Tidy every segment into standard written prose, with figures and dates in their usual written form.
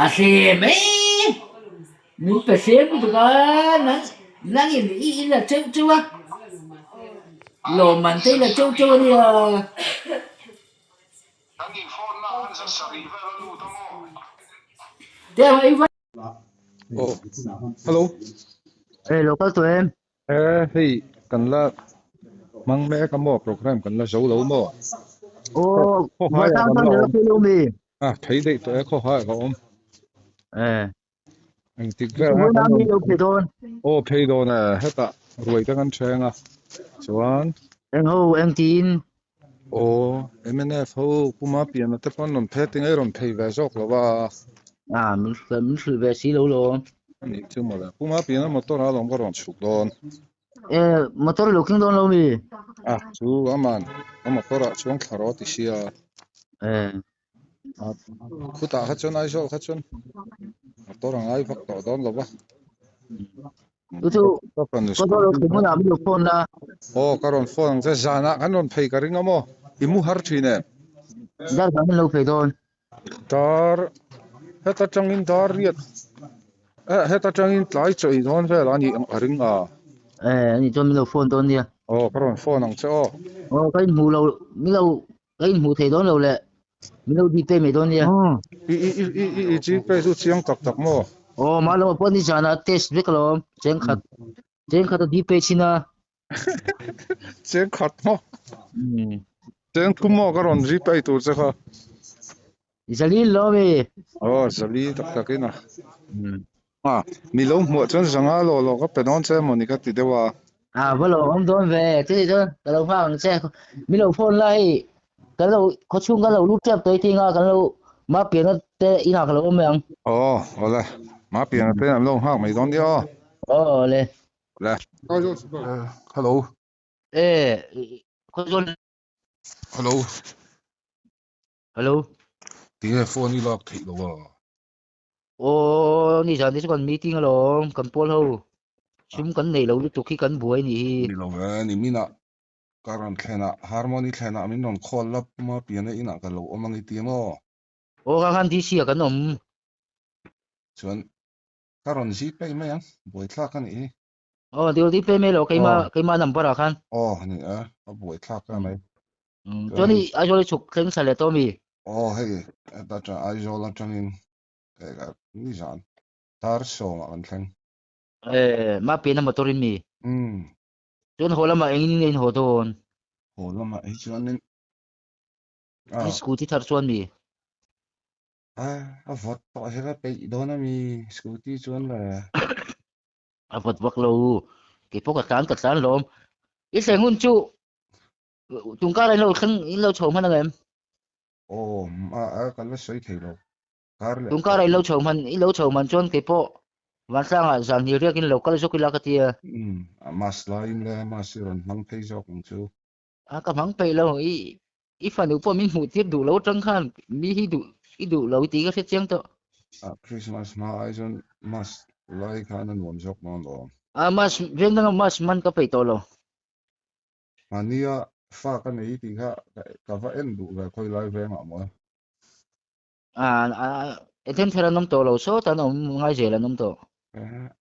A hre mai min pe hrem lutuk a nang nangin i i la cheuh cheuh a lawmman te i la cheuh cheuh a nia. Oh hello. Hey local tu em. Eh hei kan la hmang mek a maw program kan la zo lo maw. Oh Khaw hai ah Vantlang kan chuan la min la awm. phei lo mi. Ah thei daih tawh e khaw hai ah ka awm. Eh. Engtik vel Vawiin kan ah mi lo phei dawn. Aw phei dawn e hetah ruai te kan thleng a chuan. Eng ho eng tiin. Aw mnf ho Puma pian te pawh an rawn phei a tinge i rawn phei ve zawk lo a. Ah min min hrilh ve si lo lawm. Anih chu mawle Puma pian a motor ah alawm ka rawn chhuk dawn. Eh motor i lo keng dawn lo mi? Ah chu aman a motor ah chuan thla rawh ti sia. Eh. Khutah kha chuan Aizawl kha chuan motor a ngai vak tawh dawn lo va. Chu chu Ka fanu ka zawh lo scooty hmunah min lo phone la. Aw ka rawn phone ang che zanah kan rawn phei ka ring a maw? I mu har thin em? Dar zan min lo phei dawn. Dar heta tangin dar riat eh heta tangin tlai chaw i dawn vel a ni a ring a. Eh ani chuan min lo phone dawn nia. Aw ka rawn phone ang che aw. Aw ka inhmuh lo min lo Ka inhmuh thei dawn lo le, min lo Gpay mai dawn nia. I i i i i i Gpay chu chiang tak tak maw? Aw, mah lamah pawh nizanah test vek alawm, cheng khat, cheng khat a Gpay chhin a. Cheng khat maw? Cheng thum maw ka rawn Gpay tur che kha? Zali lo mi. Aw, zali tak tak in a. A, mi lo hmuah chuan zanga law law ka pe dawn che mawni ka ti deuh a. A, va lo awm dawn ve, chutih chuan ka lo nghak ang che. Mi lo phone la hei, kan lo khawchhung kan lo lut tep tawh i tinga kan lo ma pianna te inah ka lo awm mai ang. Aw, awle, ma pianna te an lo nghak mai dawn nia aw. Aw, awle. Awle. Hello. E, khawzawn. Hello. Hello. Tinge phone i lak theih lo a? Aw ni zan te chu kan meeting alawm kan pawl ho sum kan nei lo lutuk hi kan buai ni hi. Ni lo e ni minah ka rawn thlen ah Harmony thlen ah min rawn call la puma piana inah ka lo awm ang i ti maw? Aw ka khan DC ah kan awm. Chuan ka rawn zip peih mai ang buaithlak a nih hi. Aw dil dil pe mai lo keima keima number ah khan. Aw ni a a buaithlak a mai. Chuan i Aizawl i chhuk thleng sa leh tawh mi? Aw hei heta tang Aizawl atangin nizan dar sawmah kan thleng. Eh ma pian a motor in mi? Umm. Chuan haw lamah engin nge in haw dawn? Haw lamah hi chuanin I scooty thar chuan mi? A a vawt tawh hi ka peih dawn a mi scooty chuan le. A vawt vak lo kei pawh ka tlan ka tlan lawm. I thleng hun chu tung kar in lo thleng in lo chho hman ang em? Aw a a ka la sawi thei lo. Kar leh Tung kar in lo chho hman i lo chho hman chuan kei pawh Vantlangah zan hnih riak in lo kal zawk ila ka ti a. Umm a mass laiin le mass i rawn hmang phei zawk ang chu. A ka hmang peih lo i i fanu pawh min hmuh tir duh lo atang khan mi hi duh i duh lo tih ka hre chiang tawh. A Christmas hma ai chuan mass lai khan a nuam zawk dawn lo. A mass veng danga mass man ka peih tawh lo. Mahnia fa ka nei tih kha ka va en duh ve khawi lai vengah maw. A a eten thar an awm tawh lo sawt an awm ngai zel an awm tawh.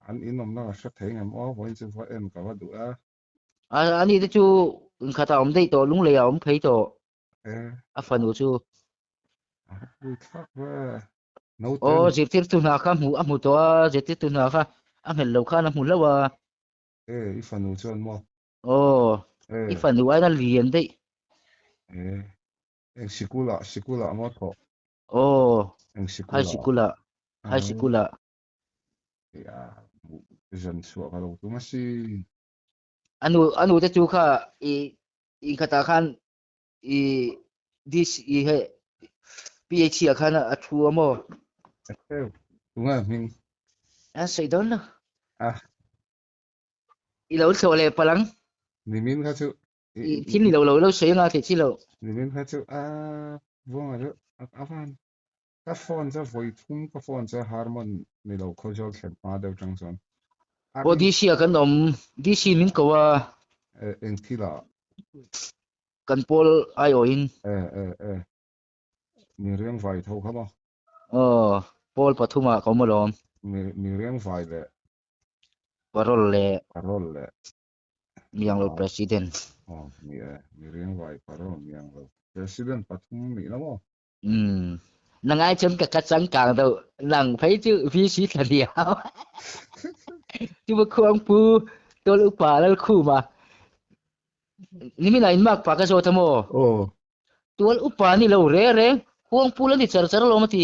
An in awmna ka hre thei ngem aw vawiin chu va en ka va duh a. A ani te chu inkhatah awm daih tawh lunglei ah awm phei tawh a fanu chu. A pui thlak ve naute. Aw zirtirtu hna kha hmu a hmu tawh a zirtirtu hna kha a nghet lo khan a hmu hlauh a. E i fanu chuan maw. Aw i fanu aiin a lian daih. E eng sikul ah sikul ah maw thawh. Aw eng sikul high sikul ah high sikul ah. Ia zan chhuah ka lo tum a si. Anu anu te chu kha i inkhatah khan i this i he PHC ah khan a thu a maw? Tunge hming? A sawi dawn lo. Ah. I lo thlawh leh palh ang. Nimin kha chu I thil ni lo lo lo sawi anga theih chi lo. Nimin kha chu a buanga chu a van Ka phone chu vawi thum ka phone chu Harmon ni lo Khawzawl thlen hma deuh tang chuan. Aw DC ah kan awm, DC min ko a. Eng thil ah? Kan pawl aiawhin. E e e. Mi riang vai tho kha maw? Aw, pawl pathumah ka awm alawm. Mi mi riang vai leh. Parol leh. Parol leh. Miang lo President. Aw, ni e, mi riang vai parol miang lo President pathum nih la maw? Umm, nang ai chuan ka ka changkang deuh, nang phei chu VC thla diau. Chu va khuang pu Tual upa Lalkhuma. Nimin ah in mark pa ka zawt a maw? Aw. Tual upa ni lo reng reng, khuang pu la ni char char alawm a ti.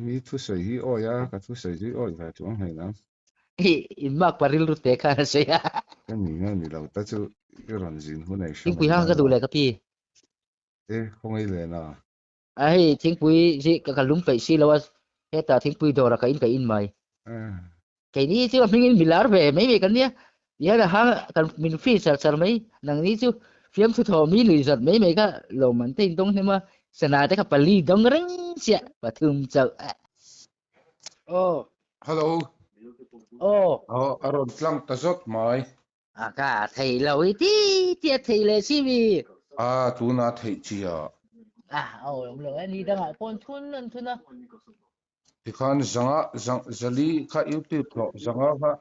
Mi thusawi hi awi a, ka thusawi chu i awi ve chuang hlei lo. In mark pa rilru te khan a sawi a. Ka ni nge ni lo ta chu i rawn zin hun ei hre Thingpui mai hang dawn ka lo. duh leh ka pi. E, khawngaih len a. A hei thingpui hi ka lum peih si lo a, hetah thingpui dawrah ka in ka in mai. Keini chu a hmingin mi lar ve mai mai kan nia, tihian a hang kan min free char char mai, nangni chu fiamthu thaw mi lui zat mai mai kha lawmman te in dawng hnem a, sana te kha pali dawng reng chiah pathum chauh. Aw. Hello. Aw. Aw, a rawn tlang ta zawt mai. A ka thei lo i ti ti a thei leh si mi. A tuna theih chi a. A aw awm lo e ni dangah pawh an thun an thun a. Tikhan zanga zang zali kha YouTube hlawh zanga kha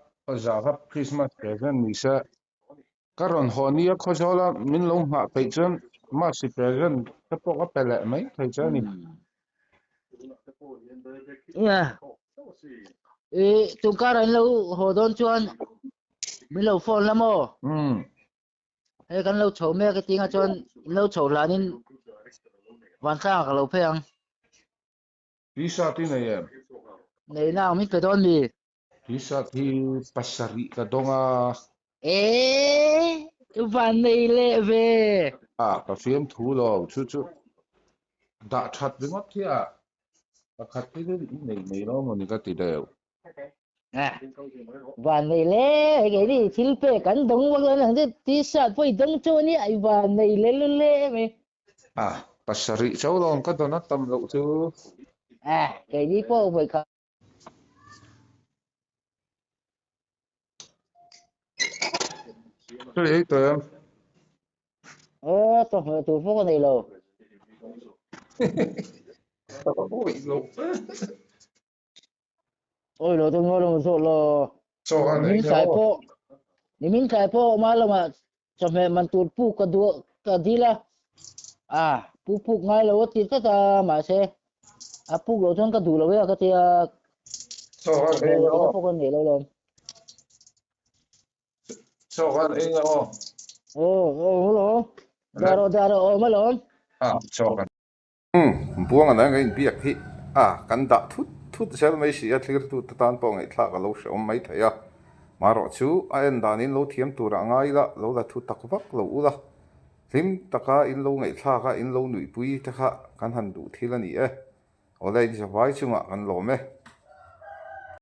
za kha Christmas present ni se ka rawn haw nia Khawzawl a min lo nghah peih chuan Masi present te pawh ka pe leh mai thei che a ni. Yeah. I tungkar an lo haw dawn chuan Min lo phone la maw? Umm. Hei kan lo chho mek a tinga chuan in lo chho hlanin vantlang ah ka lo phei ang. T-shirt i nei em? Nei na ang min pe dawn mi? T-shirt hi pasarih ka dawng a. Eee van nei leh ve. Ah ka fiam thu lo chu chu dah that ringawt hi a pakhat hi chu i nei nei lo mawni ka ti deuh. Van nei le hei kei ni thil pek kan dawng vak lo ang chu t-shirt pawh i dawng chu ania i van nei le lu le mai. Ah pasarih chauh lawm ka dawn a tam loh chu. Ah kei ni pawh vawi khat. Hei ei tawh em? Aw chawhmeh tur pawh ka nei lo. Oi lo chu ngawi lo zawh lo. Chaw an ei Nimin tlai hle pawh nimin tlai pawh ma lamah chawhmeh man tur puk ka duh ka dil a. A pu puk ngai lo a ti tlat a mahse a puk loh chuan ka duh lo e a ka tia Chaw an ei chawhmeh hle lei na aw. pawh ka nei lo lawm. Chaw an ei hle aw. Aw aw hello. Daro daro awm alawm. A chaw kan Umm, Buanga nang a inbiak hi a kan dah thut thut zel mai si a, thlirtute tan pawh ngaihthlak a lo hrehawm mai thei a. Marawh chu a en danin lo thiam turah ngai ila, lo la thu tak vak lo ula, hlim taka in lo ngaihthlak a, in lo nuihpui te kha kan han duh thil a ni e. Awle, in zavai chungah kan lawm e.